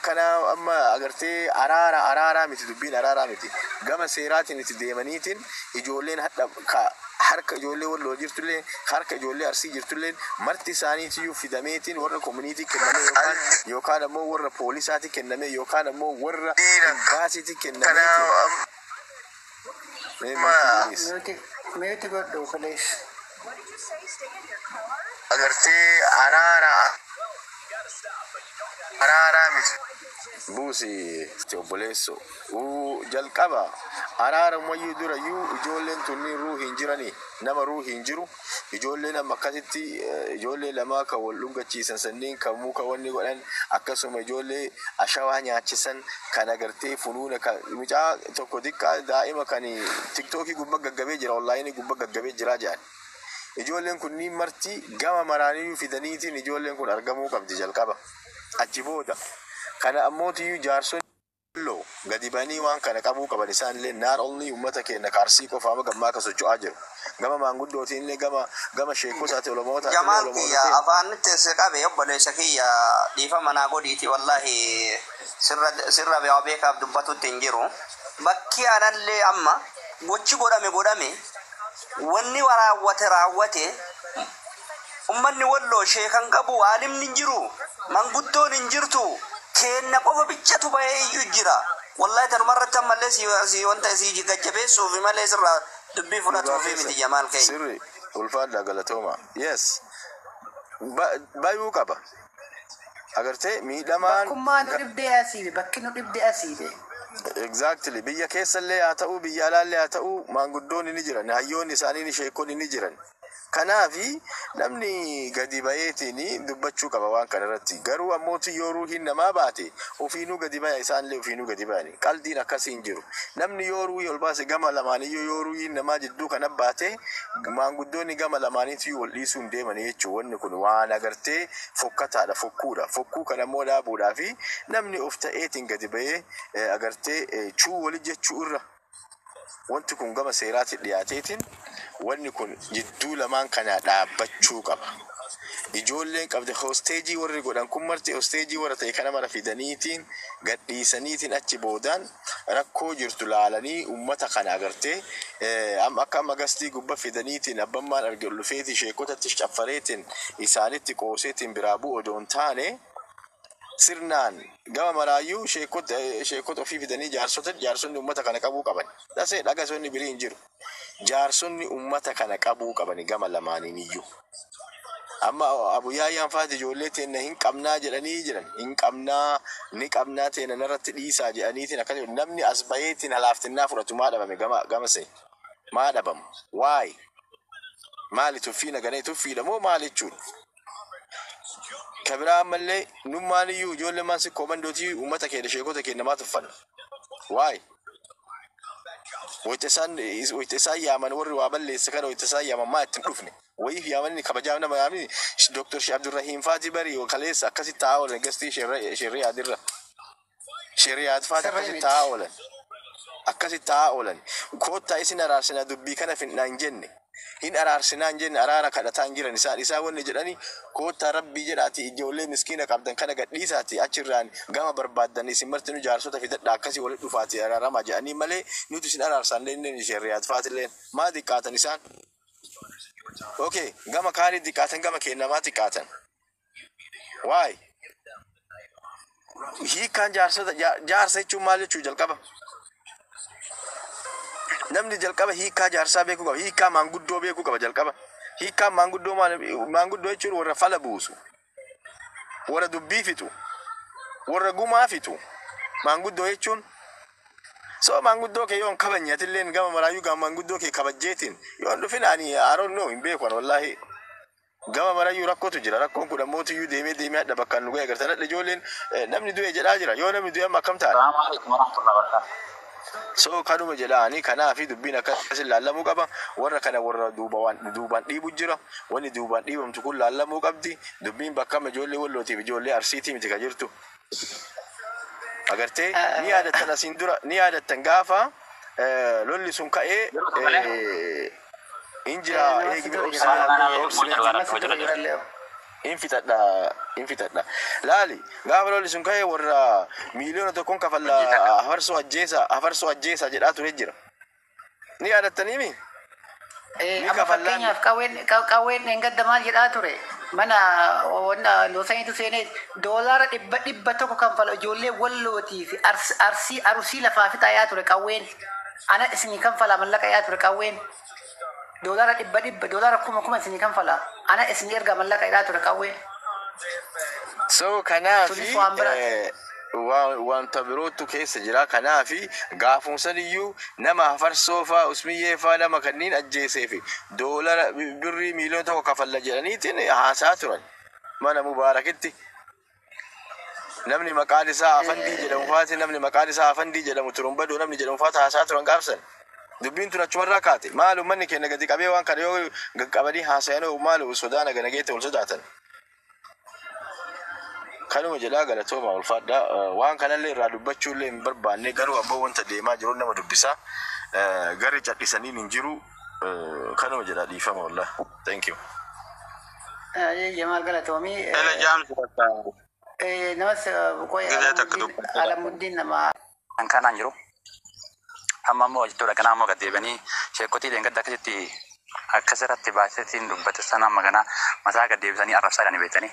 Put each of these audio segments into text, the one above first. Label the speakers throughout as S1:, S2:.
S1: Akkanaa amma agartee araara araaraa miti, dubbiin araaraa miti. Gama seeraatiin itti deemaniitiin ijoolleen hadha harka ijoollee Walloo jirtullee, harka ijoollee Arsii jirtullee, marti isaaniitiyyuu fidameetiin warra community kenname yookaan ammoo warra poolisaati kenname yookaan ammoo warra imbaasiitti kennameetiin.
S2: Mute mute godhu, please.
S1: Agartee araara araaraa miti. Buusi, obboleesso. Jalqaba araara mayyuu durayyuu ijoolleen tunniin ruuhii hin jiranii, nama ruuhii hin jiru. Ijoolleen amma akkasitti ijoollee lamaa kan wal dhungachiisan sanniin, kan muka wanni godhan, akkasuma ijoollee ashawaa nyaachisan kan agartee funuuna kan mucaa tokko xiqqaa daa'ima kan TikTokii gubbaa gaggabee jira, onlineii gubbaa gaggabee jira jedhan. Ijoolleen kunniin marti gama maraaniyyuu fidaniitiin ijoolleen kun argamuu qabdi jalqaba. Achi booda. Kana ammootiyyuu jaarsonni gadi banii waan kana qabuu qaban isaanillee, not only uummata keenya Arsii qofa amma gammaa akka socho'aa jiru. Gama maanguddootiin illee, gama sheekotaati, olomootaati.
S3: Jamaal kiyya, afaan nutti qabe, obboleessa kiyya, dhiifa manaa godhiiti, wallahi sirra sirra waa beekaaf dubbatutti hin jiru. Bakki anallee amma gochi godhame godhame, wanni raawwate raawwate, ummanni Walloo sheekan qabu, aalimni hin jiru, manguddoon hin jirtu, keenna qofa bichatu bahee iyyuu jira. Wallahi tanumarratti ammallee si wanta si gajjabeessuufi malee sirraa dubbii fudhatuufi miti, Jamaal keenya.
S1: Sirri, ulfaadha, galatooma. Yes. Bayuu qaba. Agartee miidhamaan.
S2: Bakkummaa nu dhibdee asiibe, bakki nu dhibdee asiibe.
S1: Exactly. Biyya keessallee haa ta'u, biyya alaallee haa ta'u, maanguddoonni ni jiran, hayyoonni isaanii ni sheekonni ni jiran. Kanaafi namni gadi baheetiin dubbachuu qaba waan kana irratti. Garuu ammootu yoo ruuhiin namaa baate ofiinuu gadi baya, isaanillee ofiinuu gadi bayani. Qaldiin akkasii hin jiru. Namni yoo ruuhii ol baase, gama lamaaniyyuu yoo ruuhiin namaa jidduu kana baate, maanguddoonni gama lamaaniitu wal dhiisuu hin deemanii jechuudha. Wanni kun waan agartee fokkataadha, fokkuudha. Fokkuu kana immoo dhaabuudhaafi namni of ta'eetiin gadi bahee agartee chuu wali jechuu irra wanti kun gama seeraatti dhiyaateetiin wanni kun jidduu lamaan kana dhaabbachuu qaba. Ijoolleen qabde hostage warri godhan kun marti hostage warra ta'e kana mara fidaniitiin gadhiisaniitiin achi boodaan rakkoo jirtu laalanii uummata kana agartee akka amma gastii gubba fidaniitiin abbammaan arge dhufeetii sheekotatti caffareetiin isaanitti qooseetiin biraa bu'u odoo hin taane, sirnaan gama maraayyuu sheekota ofii fidanii jaarsonni uummata kana qabuu qaban. Dhasee dhagasonni birii hin jiru. Jaarsonni uummata kana qabuu qabani gama lamaaniin iyyuu. Amma Abuyaayyaan faati ijoollee teenna hin qabnaa jedhanii jiran. Hin qabnaa, ni qabnaa, teenna narratti dhiisaa jedhaniitiin akkas namni as baheetiin halaaftinnaa fudhatu maa dhabame gama gama see? Maa dhabamu? Waay? Maali tuffii naganee tuffiidha moo maali jechuudha? Kabiraa ammallee nummaan iyyuu ijoollee maan sikkoo mandootii uummata keenya sheekota keenya maa tuffanna? Waay? Wayita isaan yaaman, warri waa balleesse kana wayita isaan yaaman maa ittiin dhufne? Wayiif yaamanii kabajaa nama yaamni Dr. Sheekh Abdurrahiim Faati bari kaleessa akkasitti taa'aa oolan gastii Sheerriyaadirra. Sheerriyaad Faati akkasitti taa'aa oolan. Akkasitti taa'aa oolan. Koottaa isin araarsinaa, dubbii kana finnaa hin jenne. Hin araarsinaa hin jenne, araara kadhataa hin jiran isaan. Isaan wanni jedhani, koottaa rabbii jedhaati ijoollee miskiina qabdan kana gadhiisaati, achirraan gama barbaaddan isin martinu jaarsota fidadha, akkasii walitti dhufaati araaramaa jedhanii malee nuti isin araarsaan illee Sheerriyaad Faatilleen maa xiqqaatan isaan? Okay, gama kaanii xiqqaatan, gama kennamaa xiqqaatan. Waay. Hiikkaan jaarsota jaarsa jechuun maal jechuu jalqaba? Namni jalqaba hiikkaa jaarsaa beekuu qaba. Hiikkaa maanguddoo beekuu qaba jalqaba. Hiikkaan maanguddoo maal? Maanguddoo jechuun warra fala buusu. Warra dubbii fixu. Warra gumaa fixu. Maanguddoo jechuun. So maanguddoo kee yoo hin kabajne, atilleen gama maraayyuu gama maanguddoo kee kabajjeetiin yoo hin dhufin, ani I don't know, hin beeku ani wallaahi. Gama marayyuu rakkootu jira. Rakkoon kun ammoo iyyuu deemee deemee hadha bakkaan nu ga'e agartan. Hadha ijoolleen namni du'e jedhaa jira. Yoo namni du'e amma akkam ta'a?
S4: السلام عليكم ورحمة الله وبركاته.
S1: So kanuma jedhaani kanaafi dubbiin akkas laallamuu qaba. Warra kana warra duuba duubaan dhiibu jira. Wanni duubaan dhiibamtu kun laallamuu qabdi. Dubbiin bakka amma ijoollee Wallootiif ijoollee Arsiitii miti ka jirtu. Agartee ni yaadattan, asiin dura ni yaadattan, gaafa lolli sun ka'ee hin jira eegime obsine. In fixadha, in fixadha. Laali, gaafa lolli sun ka'e warra 1 million kafalla hafarsoo ajjeesa, hafarsoo ajjeesa jedhaa ture jira. Ni yaadattaniimi? Ni
S2: Amma
S1: kafallaan.
S2: Fakkeenyaaf qawween dheengadda maal jedhaa ture? Mana wanna loosaniitu seenee doolaara 100 kanfala ijoollee Wallootii fi Arsii Arusii lafaa fixaa yaa ture qawween. Ana isinii kanfala mallaqa yaa ture qawween. Doolaara 100, doolaara 1000 isinii kanfala. Ana isinii erga mallaqa jedhaa ture qawween.
S1: So kanaafi
S2: Sunis waan biraati.
S1: Wanta birootu keessa jira. Kanaafi gaafuun iyyuu nama hafarsoo faa, usmiyyee faa, nama kanneen ajjeesee fi doolara birrii 1 million kafalla jedhaniitiin haasaa turan mana Mubaarakitti. Namni maqaan isaa Afandii jedhamu faati, namni maqaan isaa Afandii jedhamu, Turumbadoo namni jedhamu faata haasaa turan gaafsan. Dubbiin tun achumarraa kaate. Maal, uummanni keenya gadi qabee waan kana yoo qabanii haasayan, maal sodaa naga nageette wal sodaatan. Kanuma jedhaa, galatooma, ulfaadha. Waan kanallee irraa dubbachuullee hin barbaanne, garuu abboo wanta deemaa jiru nama dubbisa. Garri cadhisaniin hin jiru. Kanuma jedhaa, dhiifama wallah. Thank you.
S2: Jamaal, galatoomii.
S4: Ele jaamsi bakka
S2: Namas qoy
S4: Gizee takka dubbachuu
S2: Alamuddiin nama
S5: Kan kanaan jiru. Amma immoo jechuudha kanaa immoo gad deebi'anii sheekotii dheengadda akkasitti akkasirratti baaseetiin dubbate sana amma kana mataa gad deebisanii arrabsaa jedhanii beektanii.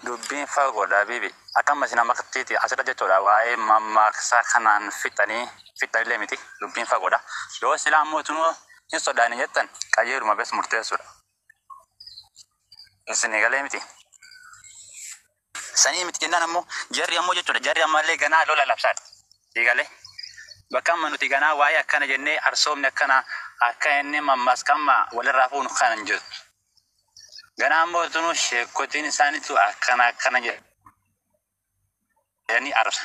S5: Dubbiin fagoodha biibi. Akka amma isin amma akkasitti asirra jechuudha waa'ee mammaaksa kanaan fixanii fixanillee miti, dubbiin fagoodha. Yoo silaa immoo tunuu hin sodaanne jettan, qajeeluma bees murteessuudha. Isin galee miti. Sanii miti jennaan ammoo jarri ammoo jechuudha jarri ammallee ganaa lola labsaadha. Galee. Bakka amma nuti ganaa waa'ee akkana jennee arsoomni akkana akka inni mammaaskamma walirraa fuunu kana hin jirtu. Ganaa ammoo tunuu sheekotiin isaaniitu akkana akkana jedhanii arrabsa.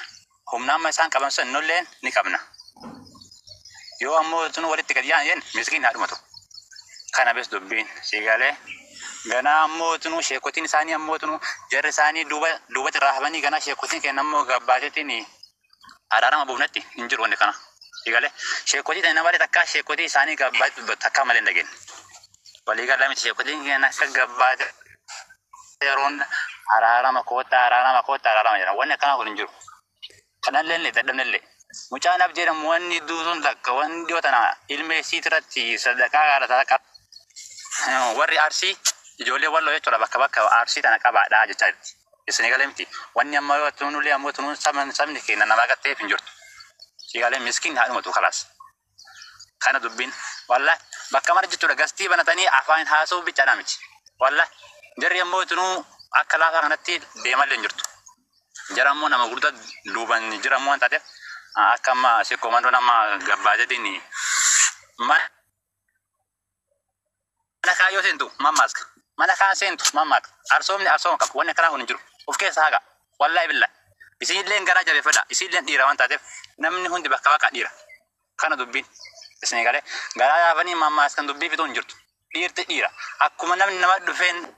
S5: Humna amma isaan qaban sun nulleen ni qabna. Yoo ammoo tunuu walitti gadi yaa'an jenne, miskiin haa dhumatu. Kana bes dubbiin si galee. Ganaa ammoo tunuu sheekotiin isaanii ammoo tunuu jarri isaanii duuba duubatti irraa hafanii ganaa sheekotiin kenna ammoo gabbaateetiin araarama buufnatti hin jiru wanni kana. Si galee, sheekotii tana malee takkaa sheekotii isaanii gabbaatti dubbatu takkaa malee hin dhageenye. Walii galaa miti, sheekotiin kenna akka gabbaate yeroon araarama koottaa, araarama koottaa, araarama jedha. Wanni akkanaa kun hin jiru. Kanallee illee dadhabnellee. Mucaan Abdii jedhamu wanni duutuun takka wanni dhiyoo tana ilmee isiitirratti sadaqaa gaarataa qaba. Warri Arsii ijoollee Walloo jechuudha bakka bakka Arsii tana qabaadhaa jechaa jirti. Isin galee miti. Wanni amma yoo tunullee ammoo tunuun sabni keenya namaa gatteef hin jirtu. Si galee, miskiin haa dhumatu, kalaas. Kana dubbiin wallah bakka mara jechuudha gastii banatanii afaan haasa'uu bichaadhaa miti. Wallah jarri ammoo tunuu akka laafaa kanatti deemallee hin jirtu. Jara ammoo nama guddaa duuban jira ammoo waan taateef akka amma si komandoon amma gabbaateetiin mana kaayyoo seentu mammaaska. Mana kaan seentu mammaaska. Arsoomni arsooma qabu, wanni akkanaa kun hin jiru. Of keessa haqa. Wallaahi billaa. Isinillee garaa jabeeffadha. Isinillee dhiira waan taateef namni hundi bakka bakka dhiira. Kana dubbiin. Isin galee garaa yaafanii mammaaskan dubbii fixuu hin jirtu. Dhiirti dhiira. Akkuma namni nama dhufeen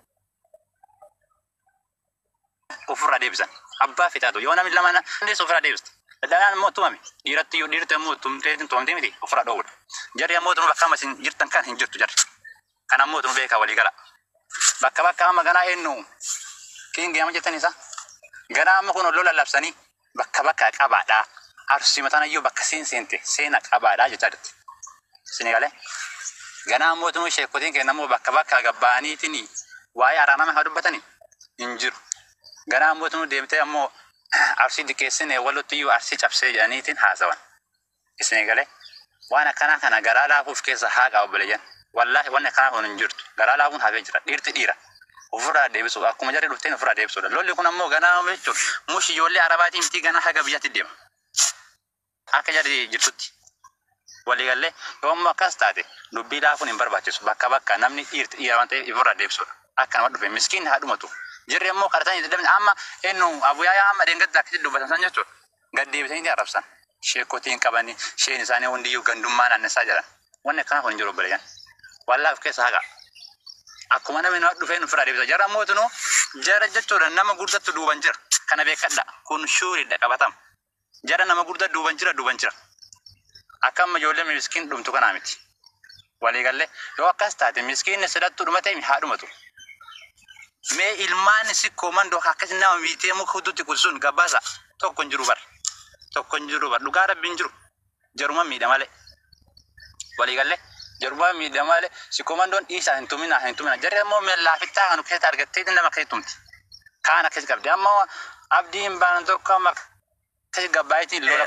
S5: ofirraa deebisan. Abbaa fixaatu. Yoo namni lama namni ofirraa deebista. Dadhabaan immoo tumame. Dhiiratti yoo dhiirti immoo tumtee tumamtee miti ofirraa dhoowwudha. Jarri ammoo tunu bakka amma isin jirtan kan hin jirtu jarri. Kana ammoo tunu beekaa walii gala. Bakka bakka amma ganaa eenyu kiingi amma jettan isa. Ganaa amma kun lola labsanii bakka bakka qabaadhaa. Arsii mataan iyyuu bakka seen seente seena qabaadhaa jechaa jirti. Isin galee. Ganaa ammoo tunu sheekotiin kenna ammoo bakka bakka gabbaaniitiin waa'ee araarama haa dubbatanii hin jiru. Ganaa ammoo tunu deemtee ammoo Arsii diqqeessine, Wallootti iyyuu Arsii cabsee jedhaniitiin haasawan. Isin galee, waan akkanaa kana garaa laafuuf keessa haa qabu obboleeyyan. Wallaahi wanni akkanaa kun hin jirtu. Garaa laafuun hafee jira. Dhiirti dhiira. Ofirraa deebisuudha. Akkuma jarri dhufteen ofirraa deebisuudha. Lolli kun ammoo ganaa jechuun mushi ijoollee Arabaatiin miti, ganaa haga biyyaatti deema. Akka jarri jirtutti. Waliigallee, yoo ammoo akkas taate dubbii laafuun hin barbaachisu. Bakka bakka namni dhiirti dhiira waan ta'eef ofirraa deebisuudha. Akka nama dhufe miskiin haa dhumatu. Jarri ammoo kadhatanii dadhabni amma eenyu abuyaayaa amma dheengadda akkasitti dubbatan san jechuudha. Gad deebisanii arrabsan. Sheekotiin qabanii sheen isaanii hundiyyuu gandummaa naannessaa jiran. Wanni akkanaa kun hin jiru, obboleeyyan. Wallaahi of keessa haqa. Akkuma namni nama dhufeen ofirraa deebisa. Jara ammoo tunuu jara jechuudha nama guddattu duuban jira. Kana beekadha. Kun shuuriidha, qabatama. Jara nama guddaa duuban jira, duuban jira. Akka amma ijoollee miskiin dhumtu kanaa miti. Waliigallee, yoo akkas taate miskiinni sidattu dhumate haa dhumatu. Mee ilmaan sikkoo mandoo akkas nama miitee muka hudutti kun gabaasa tokko hin jiru bar. Tokko hin jiru bar. Dhugaa rabbi hin jiru. Jaruma miidha malee. Waliigallee jaruma miidha malee sikkoo mandoon dhiisaa hin tumina hin tumina. Jarri ammoo laafittaa kan keessatti argattee nama akkasii tumti. Kaan akkasii qabdi. Amma abdiin baan tokko amma akkasii gabbaayitiin lola.